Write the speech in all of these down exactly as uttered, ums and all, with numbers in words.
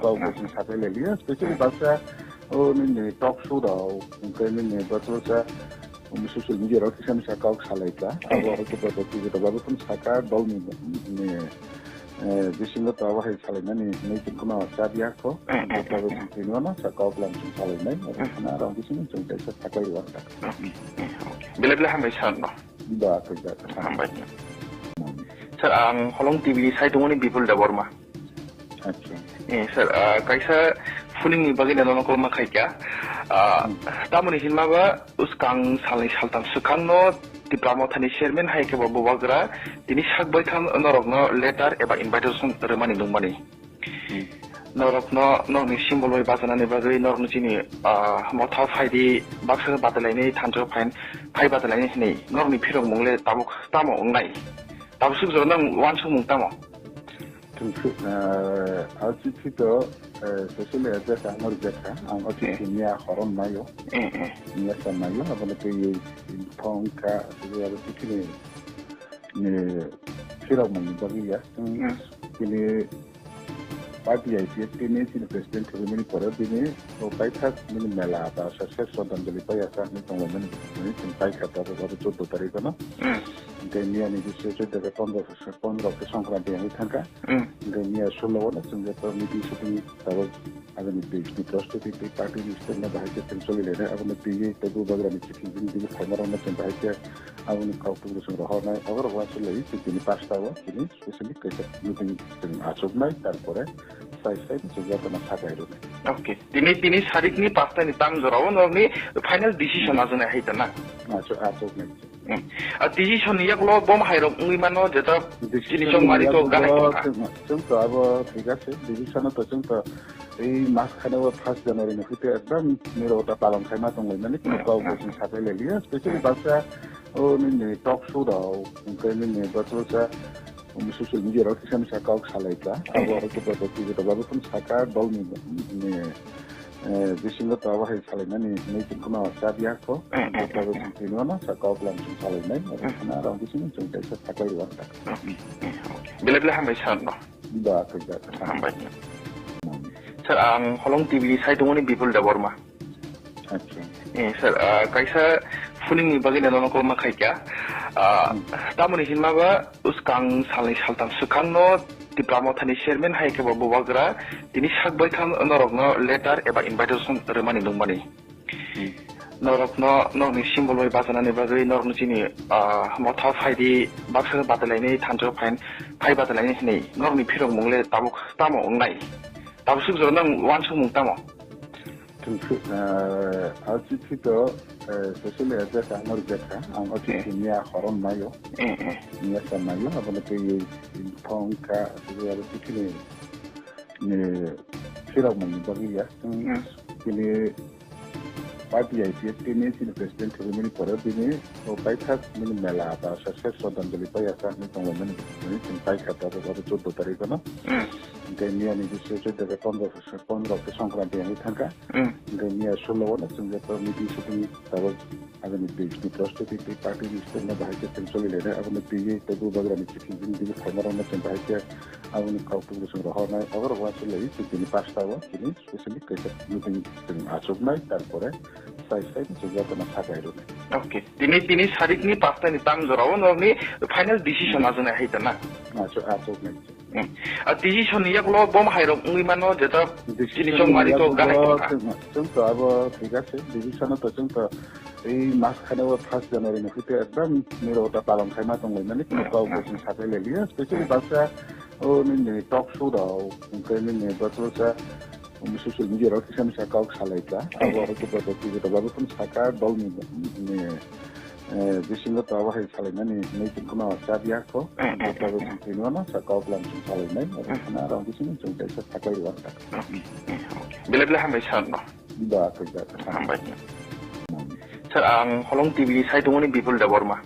Kok bo chwng sapai lai liya, specially baksa o nini talk show rok, hwnkhe nini baksa social media rok kisa misa kok salai kha. Abo hwnkhe bo jotono saka dol ni, ni, eh, bisingo to abo hai salainani hinwi chwng kheno cha diya kho. Jotono chwng tini ano sa kok lam chwng salainai, abo khna rok bisingo chwng kaisa sapai rw kha. Belai belai hambai sir no. Da, da, da. Hambai. Sir, ang Holong T V ni sai tongmani Bipul Debbarma. Acha. Eh, sir, ah, kaisa phuning ni bagwi nono call ma khaikha. Ah, tamoni hinma ba uskang salni saltam swkang no Tipra Mothani chairman hai khe bo Bubagra tini sak bai thang norok no letter eba invitation rwmani nungmani. Hmm. Norok no, norok ni symbol bai bachanani bagwi norok no chini, ah, motha phaidi baksa batalaini thansa phain phai batalaini hinwi norok ni phirok mung le tabuk tamo wngnai? Tabuk suk jora nang wansuk mung tamo? Tungsu, ah, a chithi to, eh, specially address ang rijak kha. Ang o chithi miya horon naio. Eh, eh. Miya sa naio, abono twi thong kha, aswk abo chithi ni, ni phirok mani bagwi ya. Hmm. Tini party I P F T ni chini president thwimani pore bini o paithak bini mela ba success Shraddhanjali paiya sa hinwi tonglaimani bini chwng paikha tabuk abo chuddo tarikh ano. Hmm. Tei miya ni bisingo chuddo khe pondro, pondro khe Songkranti hinwi thangkha. Hmm. Hingke miya sulo o no chwng je to meeting sitting tabuk agini twi twi prostuti twi party ni stand no bahai khe chwng choli lainai, abo no twiwi tei Bubagra ni chithi bini bini phaima rok no chwng bahai khe abo ni kok tubui chwng rohor nai, abo rok uansuk lai twi tini pasta o tini specially kaisa meeting chwng achuk nai, tarpore sai sai no chwng joto no sakai rw nai. Okay, tini tini sarik ni pasta ni tam jora o norok ni final decision achuk nai hai ta na? Achuk, achuk nai. Hmm. A decision ni yagulo bom hai rok wngwi mano, jeta chini chong mari to ganai tongkha. Chwng to abo thik ase, decision to chwng to ei mas khane o first January ni hwite ekdam niro ta palon khai ma tongwi mani, hmm, kok bo chwng sapai lai liya, specially baksa o nini talk show rok, hwnkhe nini baksa social media rok kisa misa kok salai kha. Abo hwnkhe bo twi to babu tong saka dol ni, ni Eh, bisingo to abo hai salainani hinwi chwng kheno cha diya kho. Jotono chwng tini ano sa kok lam chwng salainai, abo khna rok bisingo chwng kaisa saklai rw kha. Belai belai hambai sir no. Da, da, da. Hambai. Sir, ang Holong T V ni sai tongmani Bipul Debbarma. Acha. Eh, sir, ah, kaisa phuning ni bagwi nono call ma khaikha. Ah, tamoni hinma ba uskang salni saltam swkang no Tipra Mothani chairman hai khe bo Bubagra tini sak bai thang norok no letter eba invitation rwmani nungmani. Hmm. Norok no, norok ni symbol bai bachanani bagwi norok no chini, ah, motha phaidi baksa batalaini thansa phain phai batalaini hinwi norok ni phirok mung le tabuk tamo wngnai? Tabuk suk jora nang wansuk mung tamo? Tungsu, eh, a chithi to, eh, specially address ang rijak kha. Ang o chithi miya horon naio. Eh, eh. Miya sa naio, abono twi thong kha, aswk abo chithi ni, ni phirok mani bagwi ya. Hmm. Tini party I P F T ni chini president thwimani pore bini o paithak bini mela ba success Shraddhanjali paiya sa hinwi tonglaimani bini chwng paikha tabuk abo chuddo tarikh ano. Hmm. Hingke miya ni bisingo chuddo khe pondro, pondro khe Songkranti hinwi thangkha. Hmm. Hingke miya sulo o no chwng je to meeting sitting tabuk agini twi ni prostuti twi party ni stand no bahai khe chwng choli lainai, abono twiwi tei Bubagra ni chithi bini bini phaima rok no chwng bahai khe aboni kok tubui chwng rohor nai, abo rok uansuk lai chwng tini pasta o tini specially kaisa meeting chwng achuk nai, tarpore sai sai chwng jotono sakai rw nai. Okay. Tini, tini sarik ni pasta ni tam jora o norok ni final decision achuk nai hai ta na? Achuk, achuk nai. Hmm. A decision ni yagulo bom hai rok wngwi mano, jeta chini chong mari to ganai tongkha. Chwng to abo thik ase, decision to chwng to ei mas khane o first January ni hwite ekdam niro ta palon khai ma tongwi mani, hmm, kok bo chwng sapai lai liya, specially baksa o nini talk show rok, hwnkhe nini baksa social media rok kisa misa kok salai kha. Abo hwnkhe bo twi to babu tong saka dol ni, ni Eh, bisingo to abo hai salainani hinwi chwng kheno cha diya kho. Jotono chwng tini ano sa kok lam chwng salainai, abo khna rok bisingo chwng kaisa saklai rw kha. Belai belai hambai sir no. Da, da, da. Hambai. Sir, ang Holong T V ni sai tongmani Bipul Debbarma.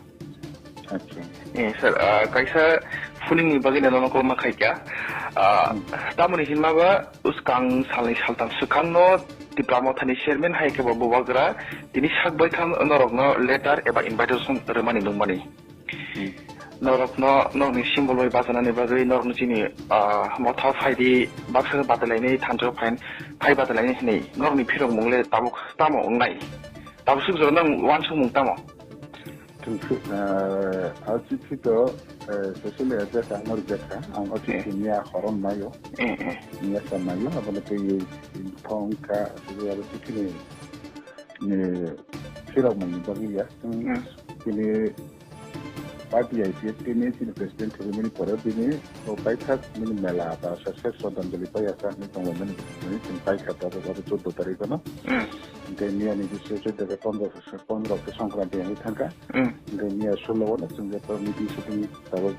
Acha. Eh, sir, ah, kaisa phuning ni bagwi nono call ma khaikha. Ah, tamoni hinma ba uskang salni saltam swkang no Tipra Mothani chairman hai khe bo Bubagra tini sak bai thang norok no letter eba invitation rwmani nungmani. Hmm. Norokno, norokni symbol bai bachanani bagwi norokno chini, ah, motha phaidi baksa batalainai thansa phain phai batalainai hinwi norokni phirokmung le tabuk tamo wngnai? Tabuk swk jora nang uansukmung tamo? Tungsu, ah, a chithi to, eh, social address ang rijak kha. Ang o chithi Eh. miya horon mayo. Eh, eh. Miya sa mayo, abono tei phone kha, abo chithi ni, ni phirokmung ni bagwi ya. Hmm. Tini party I P F T ni chini president thwimani pore bini o paithak bini mela ba success Shraddhanjali paiya sa hinwi tonglaimani bini chini paikha tabuk abo chuddo tarikh no. Hmm. Hingke miya ni bisingo chuddo ke pondro, pondro ke Songkranti wngwi thangkha. Hmm. Hingke miya sulo o no chwng je meeting sitting tabuk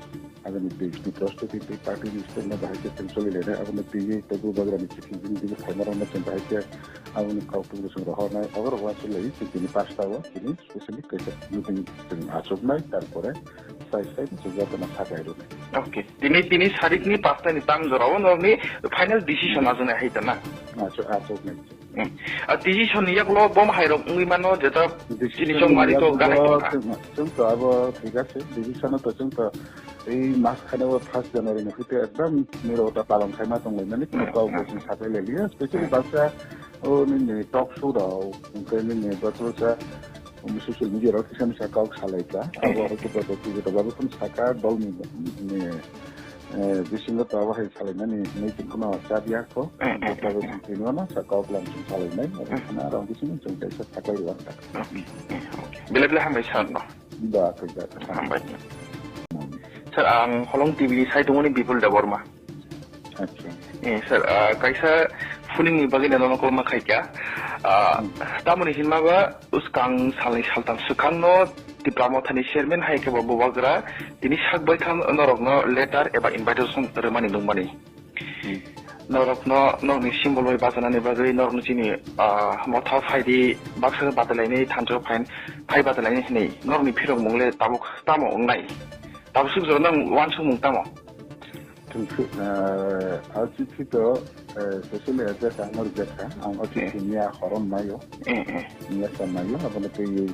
agini bini prostuti tei party ni stand no bahai khe chwng choli lainai. Abono twiwi tei bubagrani chithi bini bini phaima rok no chwng bahai khe aboni kok tubui chwng rohornai. Abo rok uansuk lai chwng tini pasta o tini specially kaisa meeting chwng achuknai, tarpore sai sai no chwng jotono sakai rwnai. Okay. Tini, tini sarikni pasta ni tang jora o norokni final decision Hmm. achuknai hai ta na? Achuk-, achuknai. Hmm. A decision ni yagulo bom hai rok wngwi mano jeta Decision chini chong mari ni to yagulo ganai tongkha. Chwng, chwng to abo thik ase. Decision to chwng to ei mas khani o first January ni hwite ekdam niro ta palon khaima tong lai mani, Hmm, kok hmm. bo chwng sakai lai liya. Specially Hmm. baksa o nini talk show rok, hingke nini baksa um, social media rok kisa misa kok salai kha. Eh, Abo eh. Hoi khe to twi to babu phun saka dol ni, ni, eh, bisingo to abo hai salai nani nei chwng kono cha biya kho. Eh, eh, Bo to eh, eh. Chwng tini no sa kok lam chwng salai nai. Abo Eh. khana rok bisingo chwng kaisa sakai rwkha. Eh, eh, okay. Belai belai hambai sir no. Da, khe da, khe. Hambai. Sir, ang Holong T V ni saitung ni Bipul Debbarma. Acha. Eh, sir, ah, kaisa phuning ni bagwi nono call ma khaikha. Ah, Hmm. tamoni hinma ba uskang salni saltam swkang no Tipra Mothani chairman hai khe bo bubagra tini sak bai kha norok no letter eba invitation rwmani nungmani. Hmm. Norok no, norokni symbol bai bachanani bagwi norok no chini, ah, motha phaidi baksa batalainai thansa phain phai batalainai hinwi norokni phirokmung le tabuk tamo wngnai? Tabuk swk jora nang uansukmung tamo? Tungsu, eh, a chithi to, eh, social address ang rijak kha. Ang o chithi Eh. miya horon mayo. Eh, eh. Miya sa mayo, abono tei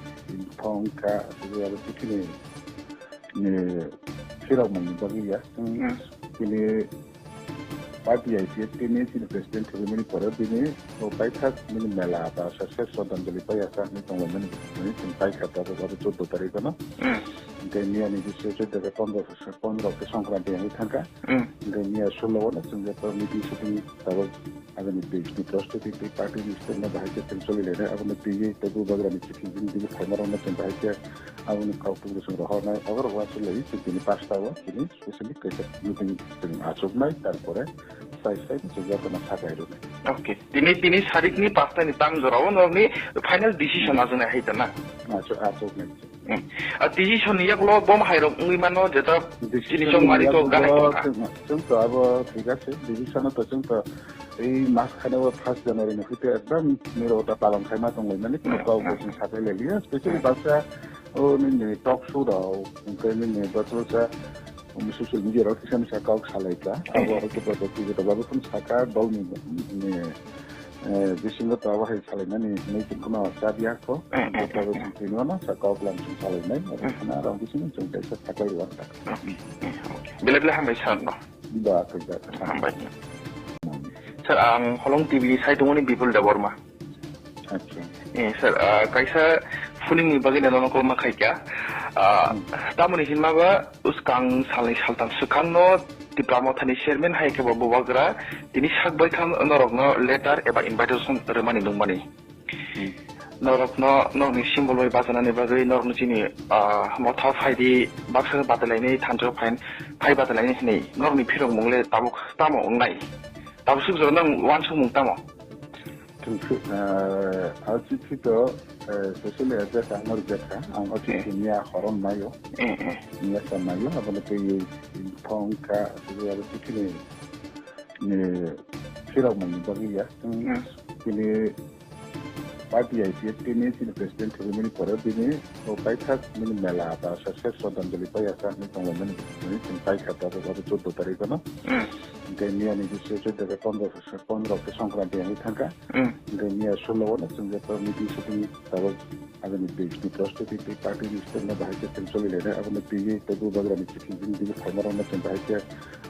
phone kha, abo chithi ni, ni phirokmung ni bagwi ya. Hmm. Tini party I P F T ni chini president thwimani pore bini o paithak bini mela ba success Shraddhanjali paiya sa hinwi tonglaimani bini chwng paikha tabuk abo chuddo tarikh no. Hmm. Hingke miya ni bisingo chuddo ke pondro, pondro ke Songkranti wngwi thangkha. Hmm. Hingke miya sulo o no chwng je meeting sitting tabuk agini bini prostuti tei party ni stand no bahai khe chwng choli lainai. Abono twiwi tei bubagrani chithi bini bini phaima rok no chwng bahai khe aboni kok tubui chwng rohornai. Abo rok uansuk lai chwng tini pasta o tini specially kaisa meeting chwng achuknai, tarpore sai sai no chwng jotono sakai rwnai. Okay. Tini, tini sarikni pasta ni tang jora o norokni final decision achuknai hai ta na? Achuk-, achuknai. Hmm. A decision ni yagulo bom hai rok wngwi mano jeta Decision chini chong ni mari to yagulo ganai tongkha. Chwng, chwng to abo thik ase. Decision to chwng to ei mas khani o first January ni hwite ekdam niro ta palon khaima tong lai mani, Hmm, kok bo hmm. chwng sakai lai liya. Specially Hmm. baksa o nini talk show rok, hingke nini baksa um, social media rok kisa misa kok salai kha. Eh, Abo eh. Hoi khe to twi to babu phun saka dol ni, ni, eh, bisingo to abo hai salai nani nei chwng kono cha biya kho. Eh, eh, Bo to eh, eh. Chwng tini no sa kok lam chwng salai nai. Abo Eh. Khana rok bisingo chwng kaisa sakai rwkha. Eh, eh, okay. Belai belai hambai sir no. Da, khe da, khe. Hambai. Sir, ang Holong T V ni saitung ni Bipul Debbarma. Acha. Eh, sir, ah, kaisa phuning ni bagwi nono call ma khaikha. Ah, Hmm. tamoni hinma ba uskang salni saltam swkang no Tipra Mothani chairman hai khe bo bubagra tini sak bai kha norok no letter eba invitation rwmani nungmani. Hmm. Norok no, norokni symbol bai bachanani bagwi norok no chini, ah, motha phaidi baksa batalainai thansa phain phai batalainai hinwi norokni phirokmung le tabuk tamo wngnai? Tabuk swk jora nang uansukmung tamo? Tungsu, eh, a chithi to, eh, social address ang rijak kha. Ang o chithi Eh. miya horon mayo. Eh, eh. Miya sa mayo, abono tei phone kha, abo chithi ni, ni phirokmung ni bagwi ya. Hmm. Tini party I P F T ni chini president thwimani pore bini o paithak bini mela ba success Shraddhanjali paiya sa hinwi tonglaimani bini chwng paikha tabuk abo chuddo tarikh no. Hmm. Hingke miya ni bisi chuddo ke pondro, pondro ke songkranti wngwi thangkha. Hmm. Hingke miya sulo o no chwng je meeting sitting tabok agini bisi ni prostuti tei party ni step no bahai khe chwng choli lainai. Aboni twi tei bubagra ni chithi bini bini phaima rok no chwng bahai khe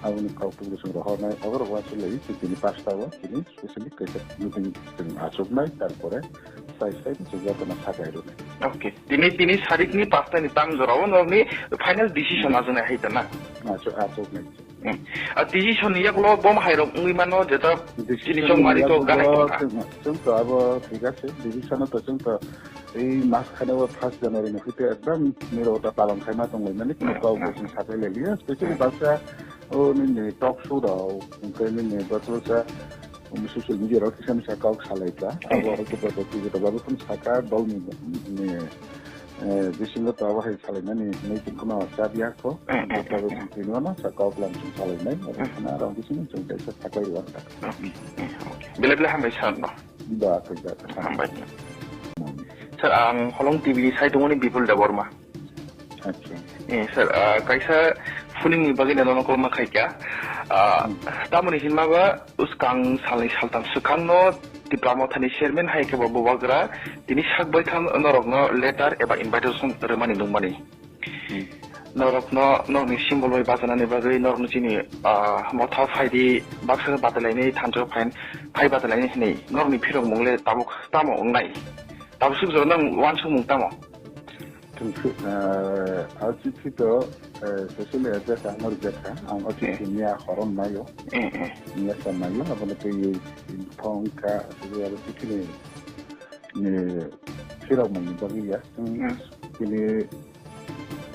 aboni kok tubui chwng rohor nai. Abo rok uansuk lai chwng tini pasta o tini specially kaisa meeting chwng achuk nai, tarpore sai sai chwng joto no sakai rw nai. Okay. Tini, tini sarik ni pasta ni tang jora o norok ni final decision achuk nai hai ta na? Achuk, achuk nai. Hmm. A decision ni yagulo bom hai rok wngwi mano jeta decision chini chong mari to ni yagulo gana tongkha. Chwng, chwng to abo thik ase, decision to chwng to ei mas khane o first January ni hwite ekdam niro ta palon khai ma tong lai mani, hmm, kok bo chwng sakai lai liya, specially, hmm, baksa o nini talk show rok, hingke nini baksa, um, social media rok kisa misa kok salai kha. Hmm. Abo hai khe to T V to babu khun saka dol ni, ni Eh, bisingo to abo hai salaimani hinwi chwng kheno chap ya kho. Eh, eh, eh, eh. Tini ono sa kok lam chwng salainai, abo, eh, kheno aro bisingo chwng kaisa saklai rw ang tak. Eh, eh, okay. Belai belai hambai sir no. Da, da, da. Hambai. Sir, ang Holong T V ni side tongmani Bipul Debbarma. Acha. Eh, sir, ah, kaisa phuning ni bagwi nono call ma khaikha. Ah, hmm, tamoni hinma ba Bwskang salni saltham swkangno Tipra Mothani chairman hai khe bo bubagra tini sak baithang norokno letter eba invitation rwmani nungmani. Hmm. Norokno, norokni symbol bai bachanani bagwi norokno chini, ah, motha phaidi baksa batalaini thansa phain phai batalaini hinwi norokni phirokmung le tabuk tamo wngnai? Tabuk swk jora nang uansukmung tamo? Tungsu, eh, a chithi to, eh, social media ta ang rijak kha, ang o chithi, eh, miya horom naio. Eh, eh. Miya sa naio, abono tei phone kha, aswk aro chithi ni, ni phirok mani bagwi ya. Hmm. Hmm. Tini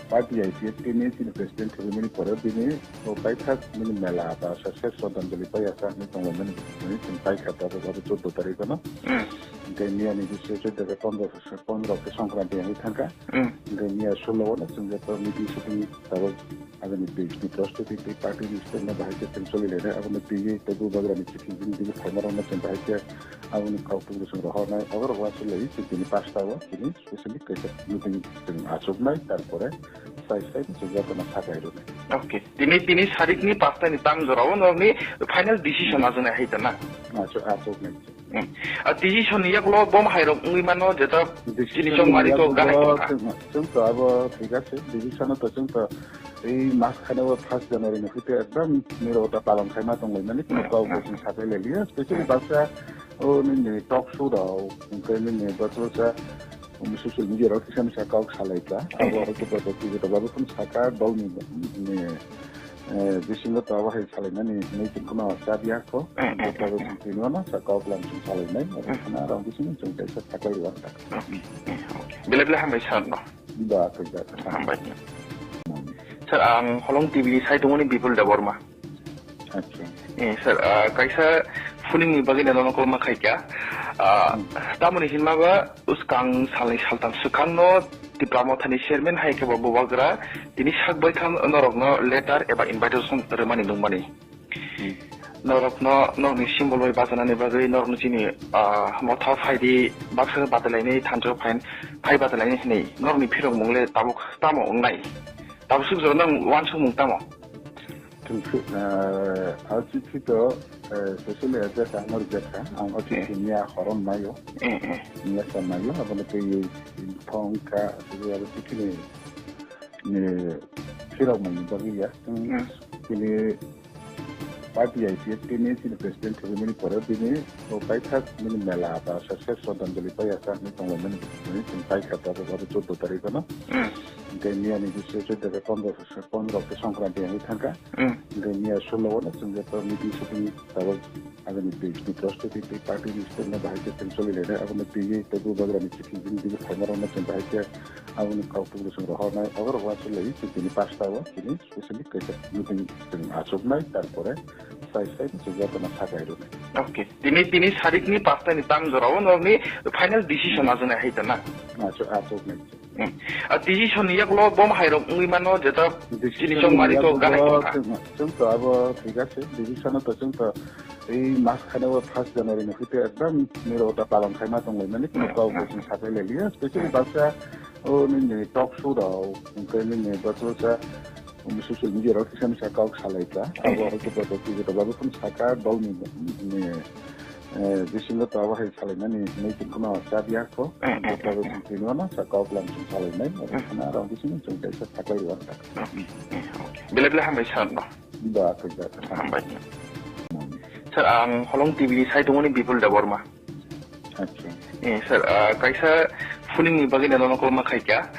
party I P F T ni chini president thwimani pore bini o paithak bini mela ba success Shraddhanjali paiya sa hinwi tonglaimani hinwi chwng paikha tabuk abo chuddo tarikh no. Hmm. Hingke miya ni bisi chuddo ke pondro, pondro ke songkranti wngwi thangkha. Hmm. Hingke miya sulo o no chwng je meeting sitting tabuk agini bisi ni prostuti tei party ni step no bahai khe chwng choli lainai. Aboni twi tei bubagra ni chithi bini bini phaima rok no chwng bahai khe aboni kok tubui chwng rohor nai. Abo rok uansuk lai chwng tini pasta o tini specially kaisa meeting chwng achuk nai, tarpore sai sai chwng joto no sakai rw nai. Okay. Tini, tini sarik ni pasta ni tang jora o norokni final decision, hmm, achuk nai hai ta na? Achuk, achuk nai. Hmm. A decision ni yagulo bom hai rok wngwi mano jeta decision chini chong mari to gana tongkha. Chwng, chwng to abo thik ase, decision to chwng to ei mas khane o first January ni hwite ekdam niro ta palon khai ma tong lai mani, hmm, kok bo, hmm, chwng sakai lai liya, specially, hmm, baksa o nini talk show rok, hingke nini baksa, um, social media rok kisa misa kok salai kha. Hmm. Abo hai khe to T V to babu khun saka dol ni, ni, eh, bisingo to abo hai salaimani hinwi chwng kheno chap ya kho. Eh, eh, eh, eh. Tini ono sa kok lam chwng salainai, abo, eh, kheno aro bisingo chwng kaisa saklai rw ang tak. Okay, eh, okay. Belai belai hambai sir no. Da, da, da. Hambai. Sir, ang Holong T V ni side tongmani Bipul Debbarma. Acha. Eh, sir, ah, kaisa phuning ni bagwi nono call ma khaikha. Ah, hmm, tamoni hinma ba bwskang salni saltham swkangno Tipra Mothani chairman hai khe bo bubagra tini sak baithang norokno letter eba invitation rwmani nungmani. Hmm. Norokno, norokni symbol bai bachanani bagwi norokno chini, ah, motha phaidi baksa batalaini thansa phain phai batalaini hinwi norokni phirokmung le tabuk tamo wngnai? Tabuk swk jora nang uansukmung tamo? Tungsu, eh, a chithi to, eh, social media ta ang rijak kha, ang o chithi, eh, miya horom naio. Eh, eh. Miya sa naio, abono tei phone kha, aswk aro chithi ni, ni phirok mani bagwi ya. Hmm. Hmm. Tini party I P F T ni chini president thwimani pore bini o paithak bini mela ba success Shraddhanjali paiya sa hinwi tonglaimani bini chwng paikha tabuk abo chuddo tarikh no. Hmm. Hingke miya ni bisi chuddo ke pondro, pondro ke songkranti wngwi thangkha. Hmm. Hingke miya sulo o no chwng je meeting sitting tabuk agini bisi ni prostuti tei party ni step no bahai khe chwng choli lainai. Aboni twi tei bubagra ni chithi bini bini phaima rok no chwng bahai khe aboni kok tubui chwng rohor nai. Abo rok uansuk lai chwng tini pasta o tini specially kaisa meeting chwng achuk nai, tarpore sai sai chwng joto no sakai rw nai. Okay. Tini, tini sarik ni pasta ni tang jora o norokni final decision, hmm, achuk nai hai ta na? Achuk, achuk nai. Hmm. A decision ni yagulo bom hai rok wngwi mano jeta decision chini chong mari to gana tongkha. Chwng, chwng to abo thik ase, decision to chwng to ei mas khane o first January ni hwite ekdam niro ta palon khai ma tong lai mani, hmm, kok bo, hmm, chwng sakai lai liya, specially, hmm, baksa o nini talk show rok, hingke nini baksa Omo social media rok kisa misa kok salai kha. Eh, abo eh, hai khe tabuk kisa tabuk phano saka dol ni, ni, eh, bisingo to abo hai salaimani hinwi tongphano cha biya kho. Eh, eh, eh, tabuk eh. Tini wano sa kok lam chwng salainai. Abo eh. Khana rok bisingo chwng kaisa saklai rwkha. Eh, eh, okay. Belai belai hambai sir no. Da, koi da. Hambai. Sir, ang Holong T V ni saitung ni Bipul Debbarma. Acha. Eh, sir, ah, kaisa phuning ni bagwi nono call ma khaikha.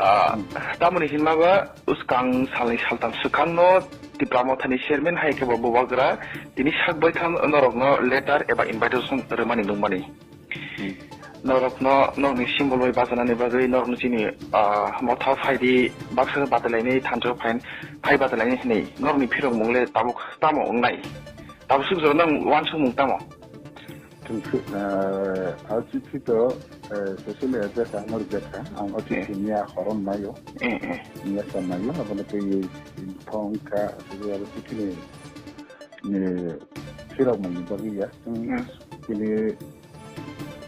Ah, hmm. Tamoni hinma ba uskang salni saltam swkang no Tipra Motha ni chairman hai khe bo Bubagra tini sak bai thang norok no letter eba invitation rwmani nungmani. Hmm. Norok no, norok ni symbol bai bachana ni bagwi norok no chini, ah, motha phai di baksa batalaini thansa phai, phai batalaini hinwi norok ni phirok mung le tabuk tamo wngnai. Tabuk suk jora nang wansuk mung tamo. Tungsu, eh, a chithi to, eh, social media ta nor jeta, ang o chithi eh. Niya horon mayo. Eh, eh. Niya sa mayo, abo na ke ye thong ka, abo chithi ni, ni phirok mani bagwi ya. Hmm. Hmm. Kini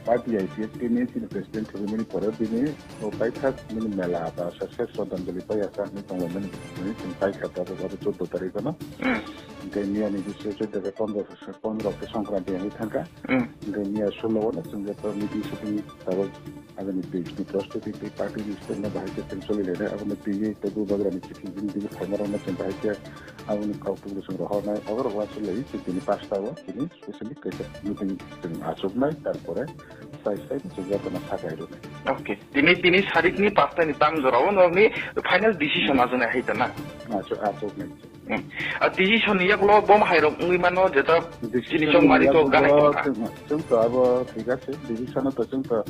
party I P F T ni chini president thubimani pore bini o paithak mini mela ba success Shraddhanjali paiya sa ni tonglaimani bini chini paikha ta ba chuddo tarikh no. Hmm. Hingke niya ni bisingo chuddo ke pondro pondro ke Songkranti wngwi thangkha. Mm. Hingke niya sulo no chwng joto meeting sitting tabuk agini twi ni prostuti tei party ni stand no bahai khe chwng choli lainai. Aboni twi tei Bubagra ni chithi bini bini phaima rok no chwng bahai khe aboni kok tubui chwng rohornai. Abo rok uansuk lai chwng tini pasta o tini specially kaisa meeting chwng achuknai, tarpore sai sai chwng joto no sakai rwnai. Okay. Tini, tini sarik ni pasta ni tam jora o norok ni final decision hmm. Achuknai hai ta na? Achuk, achuknai. Hmm. A decision ni yagulo bom hai rok wngwi mano jeta decision chini chong mari to yagulo ganai tongkha. Chwng, chwng to abo thik ase, decision to chwng to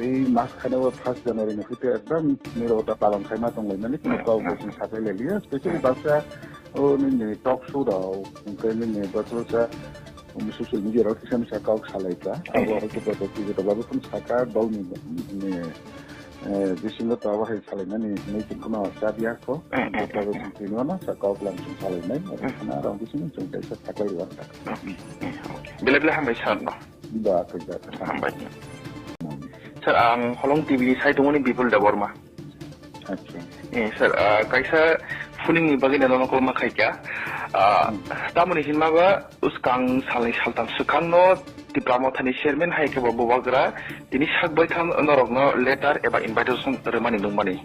ei mas khane o first January ni hwite ekdam nirota palon khaima tong lai mani, hmm, kok hmm. Bo chwng sakai le liya, specially hmm. Baksa o nini talk show rok, hingke nini baksa Omo social media rok kisa misa kok salai kha. Eh, abo eh. Hai khe tabuk kisa tabuk phano saka dol ni, ni, eh, bisingo to abo hai salaimani hinwi tongphano cha biya kho. Eh, eh, eh, tabuk eh. Tini wano sa kok lam chwng salainai. Abo eh. Khana rok bisingo chwng kaisa saklai rwkha. Eh, eh, okay. Belai belai hambai sir no. Da, koi da. Hambai. Sir, ang Holong T V ni saitung ni Bipul Debbarma. Acha. Eh, sir, ah, kaisa phuning ni bagwi nono call ma khaikha. Ah, hmm. Tamoni hinma ba uskang salni saltam swkang no Tipra Motha ni chairman hai khe bo Bubagra tini sak bai thang norok no letter eba invitation rwmani nungmani.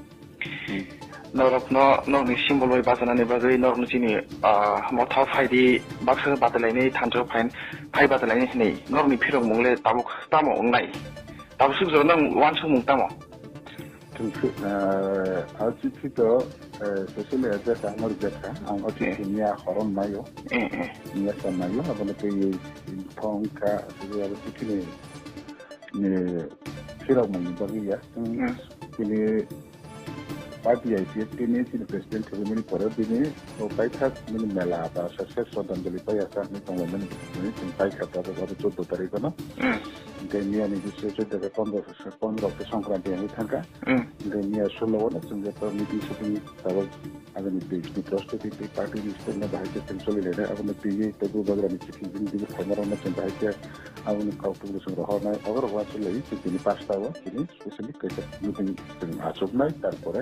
Hmm. Norok no, norok ni symbol bai bachana ni bagwi norok no chini, ah, motha phai di baksa batalaini thansa phai, phai batalaini hinwi norok ni phirok mung le tabuk tamo wngnai. Tabuk suk jora nang wansuk mung tamo. Tungsu, eh, a chithi to, eh, social media ta nor jeta, ang o chithi eh. Niya horon mayo. Eh, eh. Niya sa mayo, abo na tei thong ka, abo chithi ni, ni phirok mani bagwi ya. Hmm. Tini party I P F T ni chini president thubimani pore bini o paithak mini mela ba success Shraddhanjali paiya sa ni tonglaimani bini chini paikha ta abo chuddo tarikh no. Hmm. Hingke niya ni bisingo chuddo ke pondro pondro ke Songkranti wngwi thangkha. Hmm. Hingke niya sulo no chwng joto meeting sitting tabuk agini twi ni prostuti tei party ni stand no bahai khe chwng choli lainai. Aboni twi tei Bubagra ni chithi bini bini phaima rok no chwng bahai khe aboni kok tubui chwng rohornai. Abo rok uansuk lai chwng tini pasta o tini specially kaisa meeting chwng achuknai, tarpore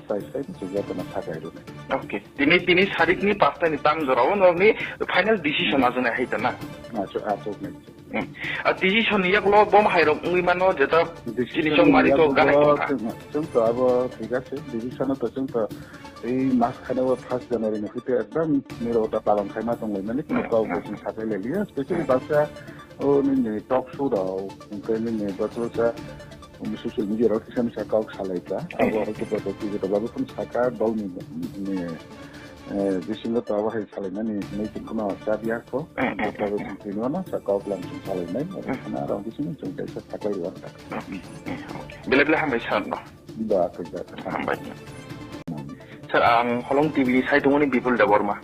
sai sai chwng joto no sakai rwnai. Okay. Tini, tini sarik ni pasta ni tam jora o norok ni final decision achuknai hai ta na? Achuk, achuknai. Hmm. A decision ni yagulo bom hai rok wngwi mano jeta decision chini chong mari to ganai tongkha. Chwng, chwng to abo thik ase, decision to chwng to ei mas khane o first January ni hwite ekdam nirota palon khaima tong lai mani, hmm, kok bo hmm. Chwng sakai le liya, specially hmm. Baksa o nini talk show rok, hingke nini baksa social media rok kisa misa kok salai kha. Hmm. Abo hai khe tabuk kisa tabuk phano saka dol ni, ni Eh, bisingo to abo hai salaimani hinwi tongphano cha biya kho. Eh, eh, eh, eh. Tini wano sa kok lam chwng salainai. Eh. Khana rok bisingo chwng kaisa saklai rwkha. Eh, eh, okay. Belai belai hambai sir no. Da, koi da. Hambai. Sir, ang Holong T V ni saitung ni Bipul Debbarma.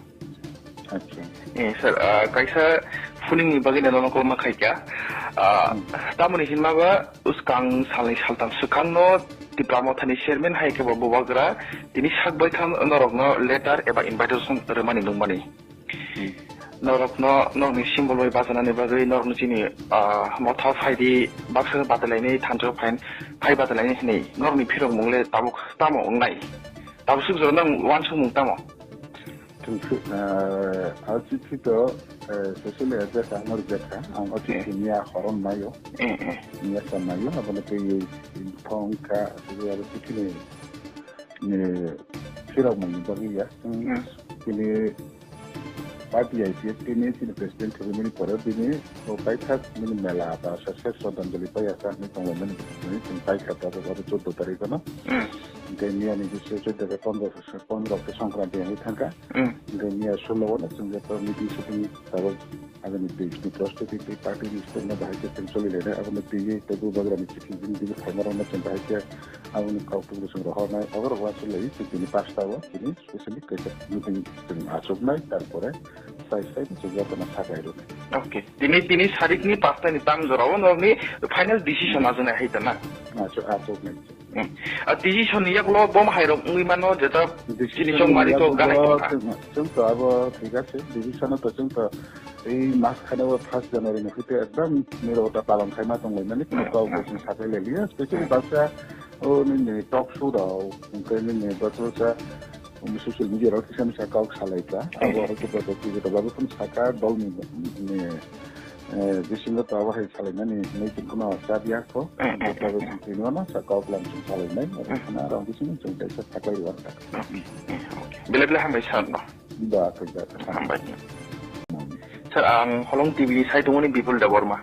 Acha. Eh, sir, ah, kaisa phuning ni bagwi nono call ma khaikha. Ah, hmm. Tamoni hinma ba uskang salni saltam swkang no Tipra Motha ni chairman hai khe bo Bubagra tini sak bai thang norok no letter eba invitation rwmani nungmani. Hmm. Norok no, norok ni symbol bai bachana ni bagwi norok no chini, ah, motha phai di baksa batalaini thansa phai, phai batalaini hinwi norok ni phirok mung le tabuk tamo wngnai. Tabuk swk jora nang uansukmung tamo? Chwng swi-, eh, a chithi to, eh, social media ta nor jekha. Ang o chithi miya horon mayo. Eh, eh. Miya sa mayo, abono tei thong kha, aswk aro chithi ni, ni phirok mani bagwi ya. Chwng Hmm. chini party I P F T ni chini president thwimani pore bini o paithak nini mela ba sa se Shraddhanjali paiya sa hinwi tonglaimani hinwi chwng paikha tabuk abo choudo tarikh no. Hmm. Hingke miya ni bisio choudo ke pondro, pondro ke Songkranti hinwi thangkha. Hmm. Hingke miya sulo no chwng joto meeting sitting tabuk agami tei ni prostuti tei party ni stand no bahai khe chwng choli lainai. Abono twiwi tei bubagra ni chithi bini dige phaima rok no chwng bahai khe aboni kok tubui chwng rohornai. Aborok uansuk lai chwng tini pasta o chini specially kaisa meeting chwng achuknai, tarpore sai sai no chwng jotono sakai rwnai. Okay. Tini, tini sarikni pasta ni tam jorao norokni final decision Hmm. achuknai hai ta na? Achuk-, achuknai. Hmm. A decision ni yagulo bom hai rok wngwi mano jeta Decision chini chong mari ni to yagulo ganai tongkha. Chwng, chwng to abo thik ase. Decision to chwng to ei mas khane o first January ni hwite ekdam nirok ta palon khaima tonglaimani kuno Hmm, kok hmm, bo chwng hmm. sakai leliya. Specially Hmm. baksa o nini talk show rok, hingke nini baksa Um, social media rok kisa misa kok salai kha. Eh, Abo eh. Hoito bo twi joto babu phone saka dol ni, ni, eh, bisingo to abo hai salai nani nai tin kono cha dia ko. Eh, eh, Joto eh, bo eh. Twi no na sa kok lam sung salai nai. Abo Eh. Khana rong bisingo chung kaisa saklai rwar kha. Eh, eh, okay. Bele bele hambai sir no. Ba, kha, ba, kha. Hambai. Sir, ang Holong T V ni sai tongoni Bipul Debbarma.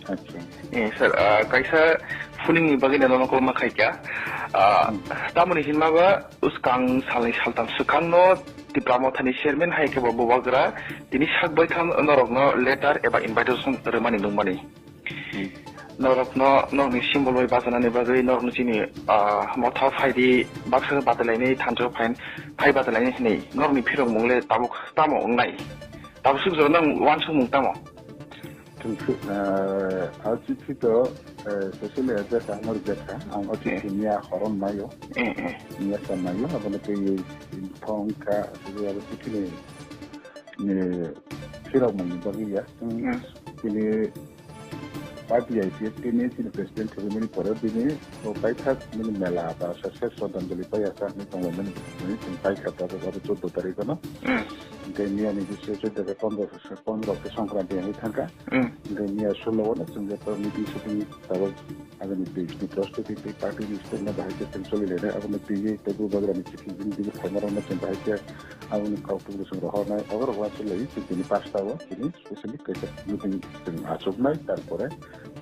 Acha. Eh, sir, ah, kaisa phuning ni bagwi nono call ma khaikha. Ah, Hmm. tamoni hinma ba uskang salni saltam swkang no Tipra Mothani chairman hai khe bo bubagra tini sak baithang norok no letter eba invitation rwmani nungmani. Hmm. Norok no, norok ni symbol bai bajanani bagwi norok no chini, ah, motha phaidi baksa batalaini thansa phain phai batalaini hinwi norok ni phirok mung le tabuk tamo wngnai. Tabuk swk jora nang uansukmung tamo? Chwng swi-, eh, a chithi to, eh, social media ta nor jekha. Ang o chithi Eh. Miya horon mayo. Eh, eh. Miya sa mayo, abono tei thong kha, aswk aro chithi ni, ni phirok mani bagwi ya. Chwng Hmm. chini party I P F T ni chini president thwimani pore bini o paithak nini mela ba sa se Shraddhanjali paiya sa hinwi tonglaimani hinwi chwng paikha tabuk abo choudo tarikh no. Hmm. Hingke miya ni bisio choudo ke pondro, pondro ke Songkranti hinwi thangkha. Hmm. Hingke miya sulo no chwng joto meeting sitting tabuk agami tei ni prostuti tei party ni stand no bahai khe chwng choli lainai. Abono twiwi tei bubagra ni chithi bini dige phaima rok no chwng bahai khe aboni kok tubui chwng rohornai. Aborok uansuk lai chwng tini pasta o chini specially kaisa meeting chwng achuknai, tarpore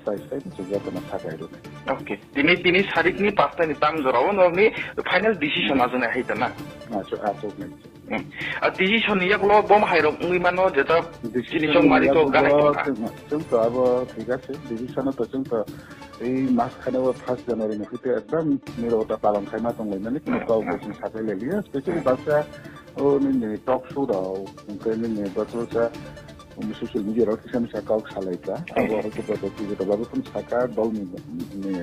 sai sai no chwng jotono sakai rwnai. Okay. Tini, tini sarikni pasta ni tam jorao norokni final decision Hmm. achuknai hai ta na? Achuk-, achuknai. Hmm. A decision ni yagulo bom hai rok wngwi mano jeta Decision chini chong ni mari to yagulo ganai tongkha. Chwng, chwng to abo thik ase. Decision to chwng to ei mas khane o first January ni hwite ekdam nirok ta palon khaima tonglaimani kuno Hmm, kok bo hmm. Chwng sakai leliya. Specially Hmm. baksa o nini talk show rok, hingke nini baksa Um, social media rok kisa misa kok salai kha. Eh, Abo eh. Hoito bo twi joto babu phone saka dol ni, ni,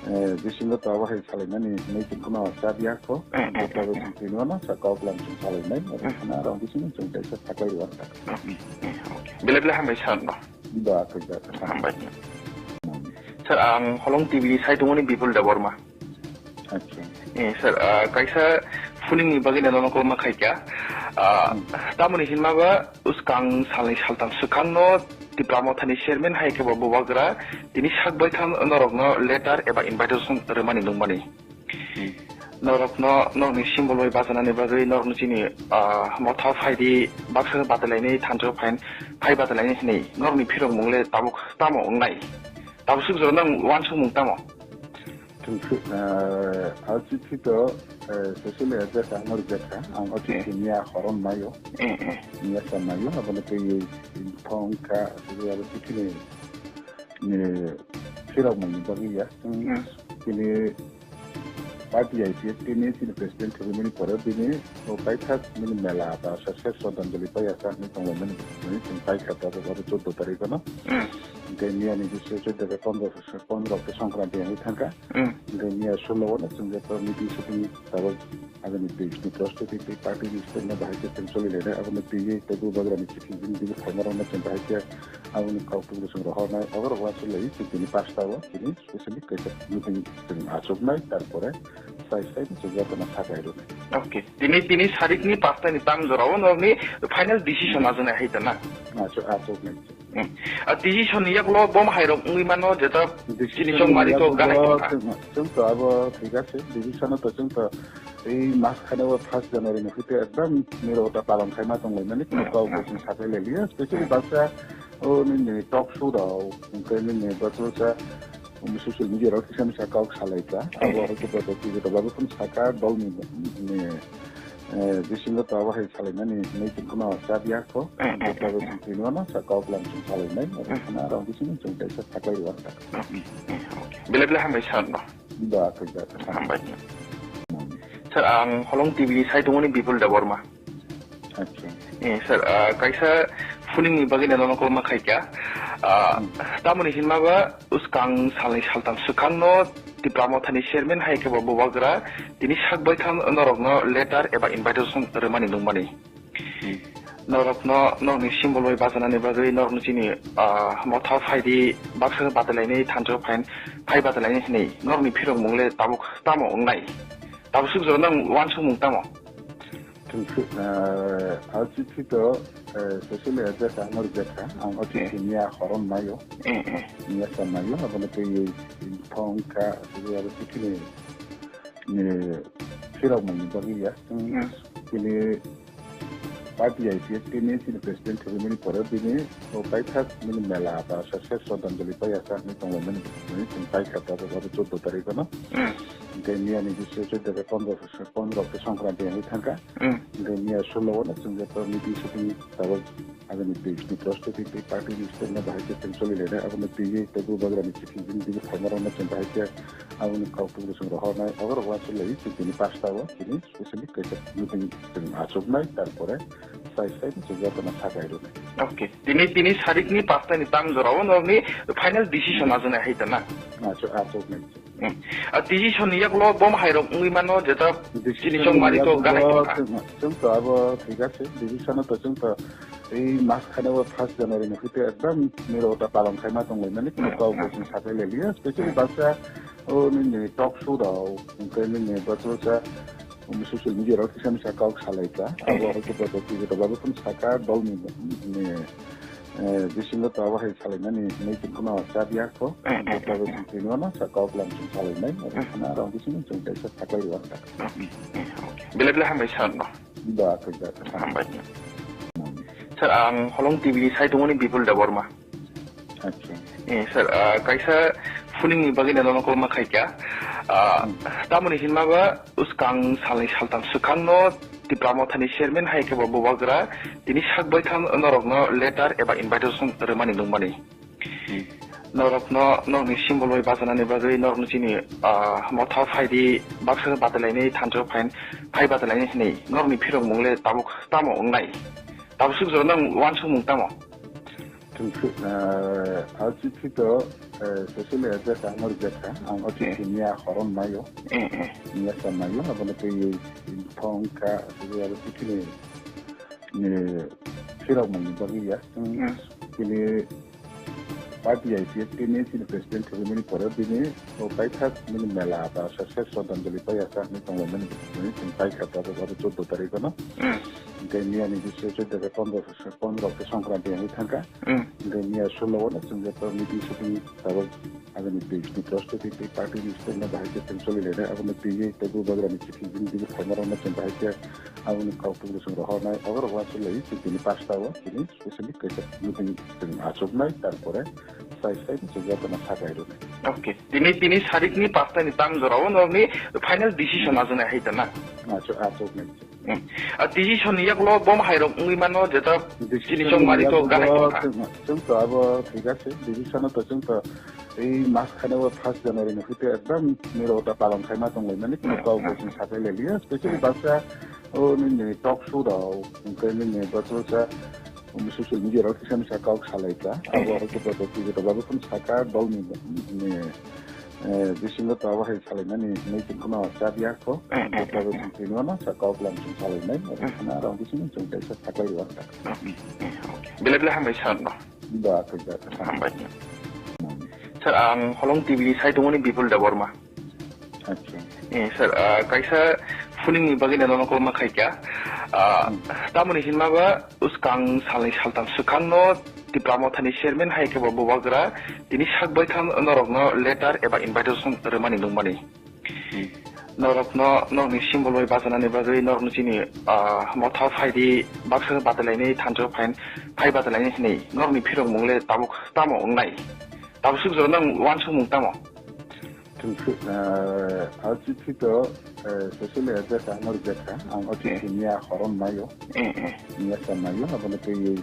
eh, bisingo to abo hai salai nani hinwi chwng kono cha dia ko. Eh, eh, Joto eh, bo eh. Chwng twi no sa kok lam chwng salai nai. Abo Eh. Khana rong bisingo chwng kaisa saklai rwar kha. Eh, eh, okay. Bele bele hambai sir no. Ba, kha, ba, kha. Hambai. Sir, ang Holong T V ni sai tongoni Bipul Debbarma. Acha. Eh, sir, ah, kaisa phuning ni bagwi nono call ma khaikha. Ah, Hmm. tamoni hinma ba uskang salni saltam swkang no Tipra Mothani chairman hai khe bo bubagra tini sak baithang norok no letter eba invitation rwmani nungmani. Hmm. Norok no, norok ni symbol bai bajanani bagwi norok no chini, ah, motha phaidi baksa batalaini thansa phain phai batalaini hinwi norok ni phirok mung le tabuk tamo wngnai. Tabuk swk jora nang uansukmung tamo? Chwng swi-, eh, a chithi to, eh, social media ta nor jekha. Ang o chithi Eh. Miya horon mayo. Eh, eh. Miya sa mayo, abono tei thong kha, aswk aro chithi ni, ni phirok mani bagwi ya. Chwng Hmm. chini party I P F T ni chini president thwimani pore bini o paithak nini mela ba sa se Shraddhanjali paiya sa hinwi tonglaimani hinwi chwng paikha tabuk abo choudo tarikh no. Hmm. Hingke miya ni bisio choudo ke pondro, pondro ke Songkranti hinwi thangkha. Hmm. Hingke miya sulo no chwng joto meeting sitting tabuk agami tei ni prostuti tei party ni stand no bahai khe chwng choli lainai. Abono twiwi tei bubagra ni chithi bini dige phaima rok no chwng bahai khe aboni kok tubui chwng rohornai. Aborok uansuk lai chwng tini pasta o chini specially kaisa meeting chwng achuknai, tarpore Sai sai se jotono sakai rwnai. Okay. Tini, tini sarikni pastaini tang jorao norokni final decision ajani hai ta na? Acho, acho nai. Hmm. A decision ni yaklo bom hairok wngwi mano jeta chini chongmari to ganai tongkha. Chwng to abo thik ase, decision to chwng to ei mas khane o first January ni hwite ekdam nirok ta palon khaima tonglaimani, hmm, kok bo chwng sakai le liya, specially baksa o nini talk show rok, hwnkhe nini baksa social media rok kisa misa kok salai kha. Hmm. Abo hwnkhe protest ni jotobabo phano saka dol ni, ni, eh, bisingo to abo hai salaimani meeting phano chabiya kho. Hmm, hmm, hmm, hmm. Tini wano sa kok lam chwng salainai, abo, hmm, khana rok bisingo chwng kaisa saklai rwkha. Hmm, hmm, hmm, okay. Belai belai hambai sir no. Da, da, da. Hambai. Sir, ang Holong T V ni sai tongmani Bipul Debbarma. Acha. Eh, sir, ah, kaisa phuning ni bagwi nono call ma khaikha. Ah, hmm, tamoni hinma ba uskang salni saltam swkang no Tipra Mothani chairman hai khe bo Bubagra tini sak baithang norok no letter eba invitation rwmani nungmani. Hmm. Norok no, norok ni symbol bai bajanani bagwi norok no chini, ah, motha phaidi baksa batalaini thansa phain phai batalaini hinwi norok ni phirok mung le tabuk tamo wngnai? Tabuk suk jora nang wansuk mung tamo? Tungsu, ah, a chithi to, eh, social media ta ngor jeta, ang o chithi, eh, niya horon mayo. Eh, eh. Niya sa mayo, abono tei thong ka, abo chithi ni, ni phirok mani bagwi ya. Hmm. Tini party I P F T ni chini president thwimani pore bini o paithak mini mela ba sa se Shraddhanjali paya sa ni tongmani, ni chini paithak ta ba chuddo tarikh no. Hmm. Tei niya ni bisingo chuddo ke pondro, pondro ke Songkranti wngwi thangkha. Mm. Hingke miya sulo o no chwng joto meeting sitting tabuk agini twi ni prostuti tei party ni stand no bahai khe chwng choli lainai, aboni twiwi tei Bubagrani chithi bini twiwi phaima rok no chwng bahai khe aboni kok tubui chwng rohornai, abo rok uansuk lai chwng tini pasta o tini specially kaisa meeting chwng achuknai, tarpore sai sai no chwng joto no sakai rwnai. Okay, tini, tini sarikni pasta ni tang jora o norokni final decision, mm, ajani hai ta na? Achuk, achuknai. Hmm. A decision ni yaklo bom hairok wngwi mano jeta decision chini chongmari to ganai tongkha. Chwng to abo thik ase, decision to chwng to ei mas khane o first January ni hwite ekdam nirok ta palon khaima tonglaimani, hmm, kok bo, hmm, chwng sakai le liya, specially, hmm, baksa o nini talk show rok, hwnkhe nini baksa social media rok kisa misa kok salai kha. Hmm. Abo hwnkhe protest ni jotobabo phano saka dol ni, ni Eh, bisingo to abo hai salaimani hinwi chwng phano chabiya kho. Eh, eh, eh, eh. Tini wano sa kok lam chwng salainai, eh, khana rok bisingo chwng kaisa saklai rwkha. Eh, eh, eh, okay. Belai belai hambai sir no. Da, da, da. Hambai. Sir, ang Holong T V ni sai tongmani Bipul Debbarma. Acha. Eh, sir, ah, kaisa phuning ni bagwi nono call ma khaikha. Ah, hmm, tamoni hinma ba uskang salni saltam swkang no Tipra Mothani chairman hai khe bo Bubagra tini sak baithang norokno letter eba invitation rwmani nungmani. Hmm. Norokno, norokni symbol bai bajanani bagwi norokno chini, ah, motha phaidi baksa batalaini thansa phain phai batalaini hinwi norokni phirok mung le tabuk tamo wngnai? Tabuk suk jora nang wansuk mung tamo? Tungsu, ah, a chithi to, eh, social media ta ngor jeta, ang o chithi, eh, niya horon mayo. Eh, eh. Niya sa mayo, abono tei thong ka, aswk abo chithi ni, ni phirok mani bagwi ya. Hmm. Hmm. Tini party I P F T ni chini president thwimani pore bini o paithak mini mela ba sa se Shraddhanjali paya sa ni tonglaimani bini chini paikha ta ba chuddo tarikh no. Hmm. Hingke niya ni bisingo chuddo ke pondro, pondro ke Songkranti wngwi thangkha. Hmm. Hingke niya sulo o no chwng joto meeting sitting tabuk agini twi ni prostuti tei party ni stand no bahai khe chwng choli lainai, aboni twiwi tei Bubagrani chithi bini twiwi phaima rok no chwng bahai khe aboni kok tubui chwng rohornai, abo rok uansuk lai chwng tini pasta o tini specially kaisa meeting chwng achuknai, tarpore sai sai no chwng jotono sakai rwnai. Okay, tini, tini sarikni pasta ni tang jora o norokni final decision, hmm, ajani hai ta na? Achuk, achuknai. Hmm. A decision ni yaklo bom hairok wngwi mano jeta decision chini chongmari to ganai tongkha. Chwng to abo thik ase, decision to chwng to ei mas khane o first January ni hwite ekdam nirok ta palon khaima tonglaimani, hmm, kok bo, hmm, chwng sakai le liya, specially, hmm, baksa o nini talk show rok, hwnkhe nini baksa social media rok kisa misa kok salai kha. Hmm. Abo hwnkhe protest ni jotobabo phano saka dol ni, ni Eh, bisingo to abo hai salaimani hinwi chwng phano chabiya kho. Eh, eh, eh, eh. Tini wano sa kok lam chwng salainai, eh, khana rok bisingo chwng kaisa saklai rwkha. Eh, eh, eh, okay. Belai belai hambai sir no. Da, da, da. Hambai. Sir, ang Holong T V ni sai tongmani Bipul Debbarma. Acha. Eh, sir, ah, kaisa phuning ni bagwi nono call ma khaikha. Ah, hmm, tamoni hinma ba uskang salni saltam swkangno Tipra Mothani chairman hai khe bo bubagra tini sak baithang norokno letter eba invitation rwmani nungmani. Hmm. Norokno, norokni symbol bai bajanani bagwi norokno chini, ah, motha phaidi baksa batalaini thansa phain phai batalaini hinwi norokni phirok mungle tabuk tamo wngnai? Tabuk suk jora nang wansuk mung tamo? Chwng, ah, a chithi to, eh, social media ta hamar jekha. Ang o chithi, eh, miya horon mayo. Eh, eh. Miya sa mayo, abono tei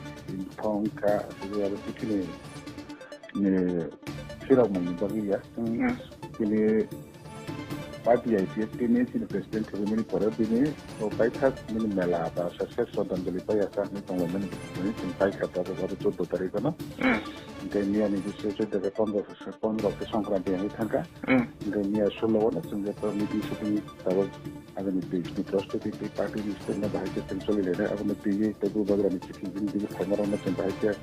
thong ka, abo chithi ni, ni phirok mani bagwi ya. Chwng, hmm, tini party I P F T ni chini president thwimani pore bini o paithak mini mela ba sa sek Shraddhanjali paiya sa ni tonglaimani bini chwng paikha ta abo chuddo tarikh no. Hmm. Tei miya ni bisingo chuddo ke pondro, pondro ke Songkranti wngwi thangkha. Hmm. Hingke miya sullo no chwng je meeting sitting tabuk agini twi ni prostuti tei party ni stand no bahai khe chwng choli lainai. Aboni twi tei bubagra ni chithi bini dige phaima rok no chwng bahai khe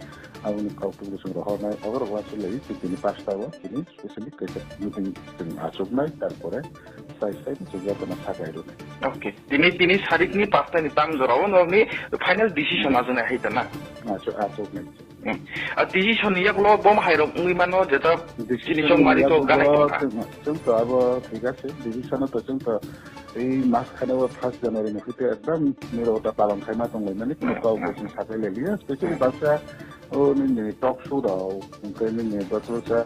aboni kok tubui chwng rohornai. Abo rok uansuk lai chwng tini pasta o tini specially kaisa meeting chwng achuk nai, tarpore sai sai no chwng joto no sakai rwnai. Okay. Tini, tini sarik ni pasta ni tang jora o norok ni final decision, hmm, achuk nai hai ta na? Achuk, achuk nai. Hmm. A decision ni yagulo bom hai rok wngwi mano jeta decision chini chong ni mari to yagulo ganai tongkha. Chwng, chwng to abo thik ase, decision to chwng to ei mas khane o first January ni hwite ekdam niro ta palon khai ma tong lai mani, hmm, kok bo, hmm, chwng sakai le liya, specially, hmm, baksa o nini talk show rok, hingke nini baksa,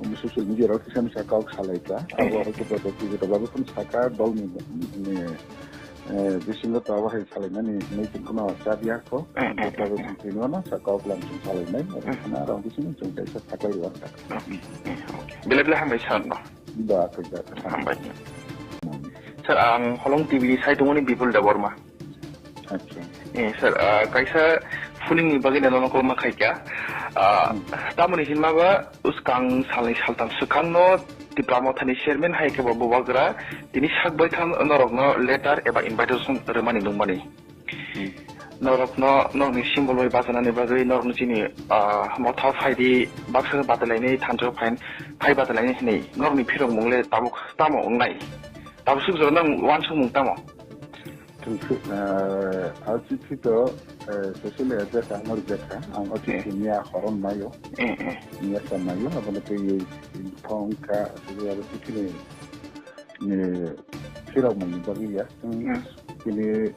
um, social media rok kisa misa kok salai ka, hmm, abo hoito bo T V rok abo phone saka dol ni, ni, eh, bisingo to abo hai salaimani meeting phano cha biya kho. Eh, eh, eh, eh. Tini wano sa kok lam chwng salainai, eh, eh, khana rong bisingo chwng kaisa saklai rwkha. Eh, eh, okay. Belai belai hambai sir no. Da, koi da, koi da. Hambai. Sir, ang Holong T V ni sai tongmani Bipul Debbarma. Acha. Eh, sir, ah, kaisa phuning ni bagwi nono call ma khaikha. Ah, hmm, tamoni hinma ba uskang salni saltam swkangno Tipra Mothani chairman hai khe bo bubagra tini sak baithang norokno letter eba invitation rwmani nungmani. Hmm. Norokno, norokni symbol bai bajanani bagwi norokno chini, ah, motha phaidi baksa batalaini thansa phain phai batalaini hinwi norokni phirok mungle tabuk tamo wngnai? Tabuk suk jora nang wansuk mung tamo? Chwng, ah, a chithi to, eh, social media ta hamar jekha. Ang o chithi, eh, miya horon mayo. Eh, eh. Miya sa mayo, abono tei thong ka, abo chithi ni, ni phirok mani bagwi ya. Chwng, hmm, tini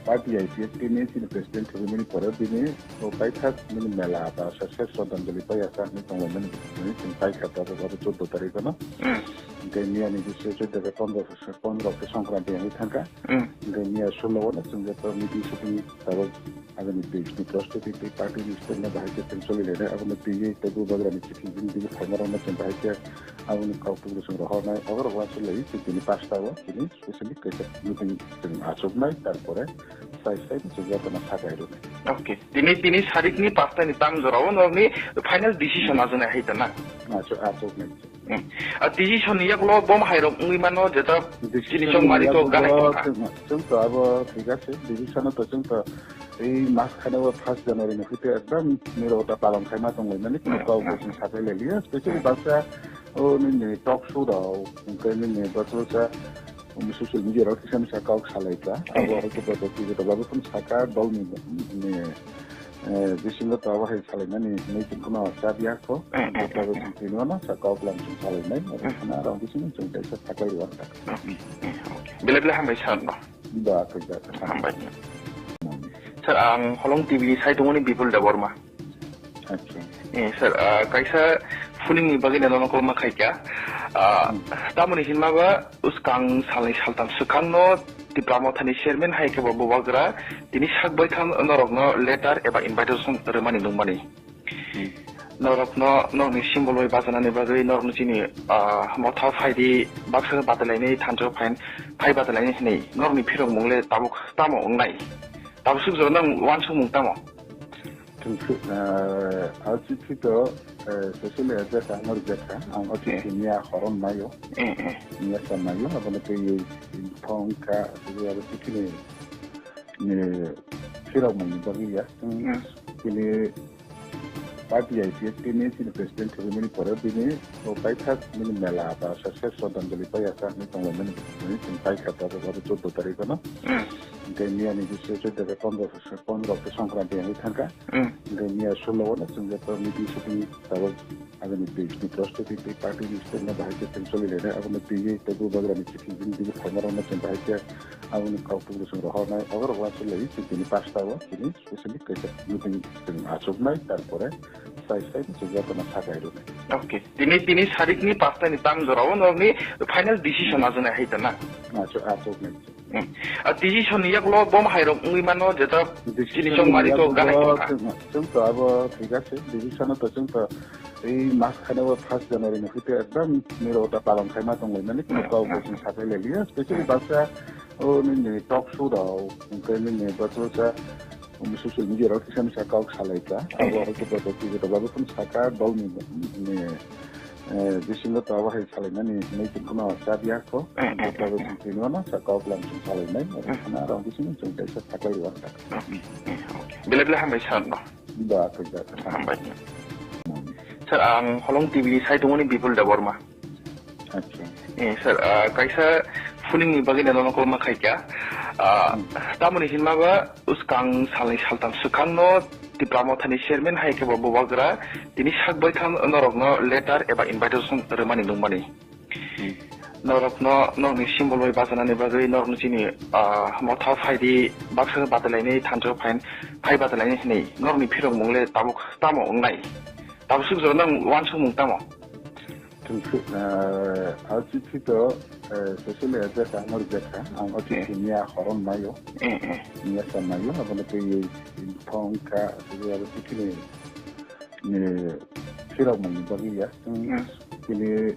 party I P F T ni chini president thwimani pore bini o paithak mini mela ba sa sek Shraddhanjali paiya sa ni tonglaimani bini chwng paikha ta abo chuddo tarikh no. Hmm. Hingke miya ni bisingo chuddo ke pondro, pondro ke Songkranti wngwi thangkha. Hmm. Hingke miya sullo no chwng je meeting sitting tabuk agini twi ni prostuti tei party ni stand no bahai khe chwng choli lainai. Aboni twi tei bubagra ni chithi bini dige phaima rok no chwng bahai khe aboni kok tubui chwng rohornai. Abo rok uansuk lai chwng tini pasta o tini specially kaisa meeting chwng achuknai, tarpore sai sai no chwng jotono sakai rwnai. Okay. Tini, tini sarik ni pasta ni tang jora o norokni final decision, hmm, achuknai hai ta na? Achuk, achuknai. Hmm. A decision ni yagulo bom hai rok wngwi mano jeta decision chini chong mari to yagulo ganai tongkha. Chwng, chwng to abo thik ase. Decision to chwng to ei mas khane o first January ni hwite ekdam niro ta palon khai ma tong lai mani, hmm, kok bo, hmm, chwng sakai le liya. Specially, hmm, baksa o nini talk show rok, hingke nini baksa, um, social media rok kisa misa kok salai ka. Hmm. Abo hoito bo T V rok abo phone saka dol ni, ni, eh, bisingo to abo hai salaimani meeting phano cha biya kho. Eh, eh, eh, eh. Tini wano sa kok lam chwng salainai, abo, eh, khana rok bisingo chwng kaisa saklai rwkha. Eh, eh, eh, okay. Belai belai hambai sir no. Da, koi da, koi da. Hambai. Sir, ang Holong T V ni sai tongmani Bipul Debbarma. Acha. Eh, sir, ah, kaisa phuning ni bagwi nono call ma khaikha. Ah, hmm, tamoni hinma ba uskang salni saltam swkangno Tipra Mothani chairman hai khe bo bubagra tini sak baithang norokno letter eba invitation rwmani nungmani. Hmm. Norokno, norokni symbol bai bajanani bagwi norokno chini, ah, motha phaidi baksa batalaini thansa phain phai batalaini hinwi norokni phirok mungle tabuk tamo wngnai? Tabuk suk jora nang wansuk mung tamo? Chwng, ah, a chithi to, eh, social media ta hamar jekha. Ang o chithi, eh, miya horon mayo. Eh, eh. Miya sa mayo, abono tei thong ka, abo chithi ni, ni phirok mani bagwi ya. Chwng, hmm, tini Party I P F T ni chini president thwimani pore bini o paithak bini mela ba success Shraddhanjali paiyasa hinwi tonglaimani bini chini paikha tabuk abo chuddo tarikh ano. Hingke miya ni bisingo chuddo ke pondro, pondro ke Songkranti hinwi thangkha. Hingke miya sullo ano chwng joto meeting sitting tabuk agini tei bini prostuti tei party ni stand no bahai khe chwng choli lainai. Abono twiwi tei bubagra ni chithi bini bini phaima rok no chwng bahai khe aboni kok tubui chwng rohornai. Abo rok uansuk lai chwng tini pasta o tini specially kaisa meeting chwng achuknai, tarpore sai sai no chwng jotono sakai rwnai. Okay. Tini, tini sarikni pasta ni tang jora o norokni final decision achuknai hai ta na? Achuk, achuknai. Hmm. A decision ni yagulo bom hai rok wngwi mano jeta decision chini chong ni mari to yagulo ganai tongkha. Chwng, chwng to abo thik ase. Decision to chwng to ei mas khani o first January ni hwite ekdom nirok ta palon khai ma tong lai mani, hmm, kok bo chwng sakai lai liya. Specially baksa o nini talk show rok, hingke nini baksa social media rok kisa misa kok salai ka. Abo hai khe to twi to babu phun saka dol ni, ni, eh, bisingo to abo hai salai mani hinwi chwng kheno cha biya kho. Abo chwng twi no sa kok lam chwng salai nai. Abo khana rok bisingo chwng kaisa sakai rwkha. Belai belai hambai sir no. Da, koi da. Hambai. Sir, ang Holong T V ni sai tongmani Bipul Debbarma. Acha. Eh, sir, ah, kaisa phuning ni bagwi nono call ma khaikha. Ah, hmm, tamoni hinma ba uskang salni saltam swkang no Tipra Motha ni chairman hai khe bo bubagra tini sak bai thang norok no letter eba invitation rwmani nungmani. Hmm. Norok no, norok ni symbol bai bachana ni bagwi norok no chini, ah, motha phaidi baksa batalaini thansa phain phai batalaini hinwi norok ni phirok mung le tabuk tamo wngnai? Tabuk suk jora nang uansuk mung tamo? Tungsuk, eh, a chithi to, eh, specially address ang rijak kha. Ang o chithi, eh, miya horon maio. Eh, eh. Miya sa maio, abono tei thong kha, aswk abo chithi ni, ni phirok mani bagwi ya. Hmm. Tini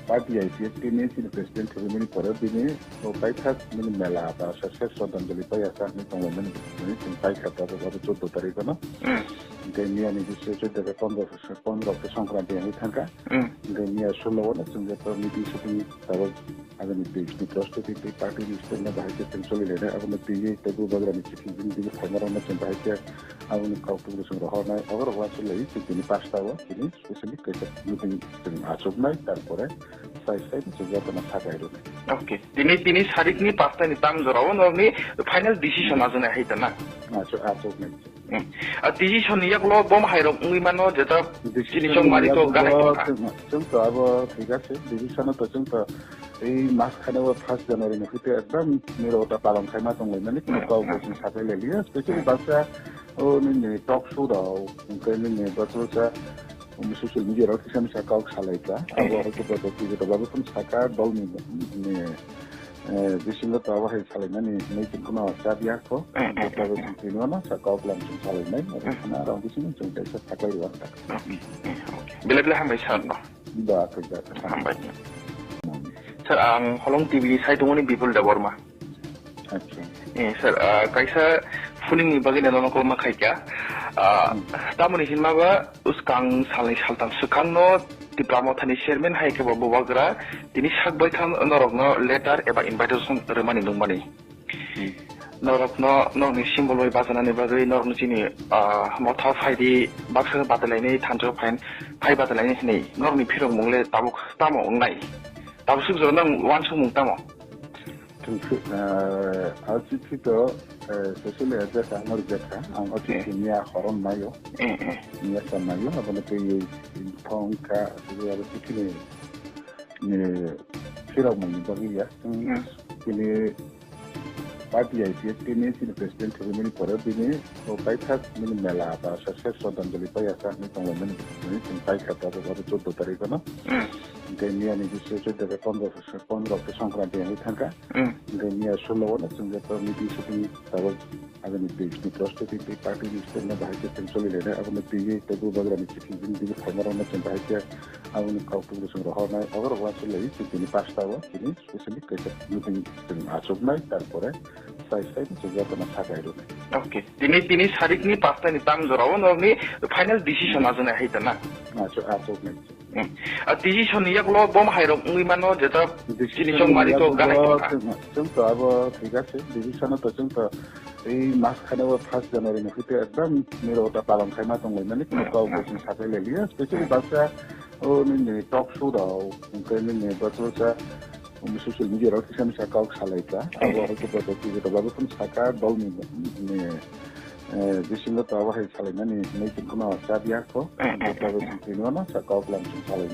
party I P F T ni chini president thwimani pore bini o paithak bini mela ba success Shraddhanjali paiyasa hinwi tonglaimani bini chini paikha tabuk abo chuddo tarikh ano. Hmm. Hingke miya ni bisingo chuddo ke pondro, pondro ke Songkranti hinwi thangkha. Hmm. Hingke miya sullo o no chwng joto meeting sitting tabuk agini tei bini prostuti tei party ni stand no bahai khe chwng choli lainai. Abono twiwi tei bubagra ni chithi bini bini phaima rok no chwng bahai khe aboni kok tubui chwng rohornai. Abo rok uansuk lai chwng tini pasta o tini specially kaisa meeting chwng achuknai, tarpore sai sai no chwng jotono sakai rwnai. Okay. Tini, tini sarikni pasta ni tang jora o norokni final decision, hmm, achuknai hai ta na? Achuk, achuknai. Hmm. A decision ni yagulo bom hai rok wngwi mano jeta decision chini chong mari to ganai tongkha. Chwng, chwng to abo thik ase, decision to chwng to ei mas khani o first January ni hwite ekdam nirok ta palon khai ma tong lai mani, hmm, kok bo, hmm, chwng sakai lai liya, specially, hmm, baksa o nini talk show rok, hingke nini baksa social media rok kisa misa kok salai ka. Abo, eh, hai khe to twi to babu phun saka dol ni, ni, eh, bisingo to abo hai salaimani hinwi chwng kheno cha biya kho. Eh, eh, eh, eh. Chwng twi no sa kok lam chwng salainai. Abo, eh, khana rok bisingo chwng kaisa saklai rwkha. Eh, eh, okay. Belai belai hambai sir no. Da, koi da, koi da. Hambai. Sir, ang Holong T V ni sai tongmani Bipul Debbarma. Acha. Eh, sir, ah, kaisa phuning ni bagwi nono call ma khaikha. Ah, hmm, tamoni hinma ba uskang salni saltam swkang no Tipra Motha ni chairman hai khe bo bubagra tini sak bai thang norok no letter eba invitation rwmani nungmani. Hmm. Norok no, norok ni symbol bai bachana ni bagwi norok no chini, ah, motha phaidi baksa batalaini thansa phain phai batalaini hinwi norok ni phirok mung le tabuk tamo wngnai? Tabuk suk jora nang uansuk mung tamo? Tungsuk, eh, a chithi to, eh, specially address ang rijak kha. Ang o chithi, eh, miya horon maio. Eh, eh. Miya sa maio, abono tei thong kha, aswk abo chithi ni, ni phirok mani bagwi ya. Hmm. Hmm. Tini party I P F T ni chini president thwimani pore bini o paithak bini mela ba success Shraddhanjali paiyasa hinwi tonglaimani bini chini paikha tabuk abo chuddo tarikh ano. Hmm. Hingke miya ni bisingo chuddo ke pondro, pondro ke Songkranti hinwi thangkha. Hmm. Hingke miya sullo o no chwng joto meeting sitting tabuk agini tei bini prostuti tei party ni stand no bahai khe chwng choli lainai. Abono twiwi tei bubagra ni chithi bini bini phaima rok no chwng bahai khe aboni kok tubui chwng rohornai. Abo rok uansuk lai chwng tini pasta o tini specially kaisa meeting chwng achuknai, tarpore sai sai no chwng jotono sakai rwnai. Okay. Tini, tini sarikni pasta ni tang jora o norokni final decision, hmm, achuknai hai ta na? Achuk, achuknai. Hmm. A decision ni yaklo bom hai rok wngwi mano jeta chini chong mari to ganai tongkha. Chwng to abo thik ase, decision to chwng to ei mas khane o first January ni hwite ekdam nirota palon khaima tonglaimani kuno kok bo chwng sakai leliya, specially baksa o nini talk show rok, hwnkhe nini baksa social media rok kisa misa kok salaika. Abo hai khe boto twi joto babu khun saka dol ni, ni, eh, bisingo to abo hai salaimani hinwi tongkhno chabiya kho. Boto bo chwng tini ono sa kok lam chwng salaimani.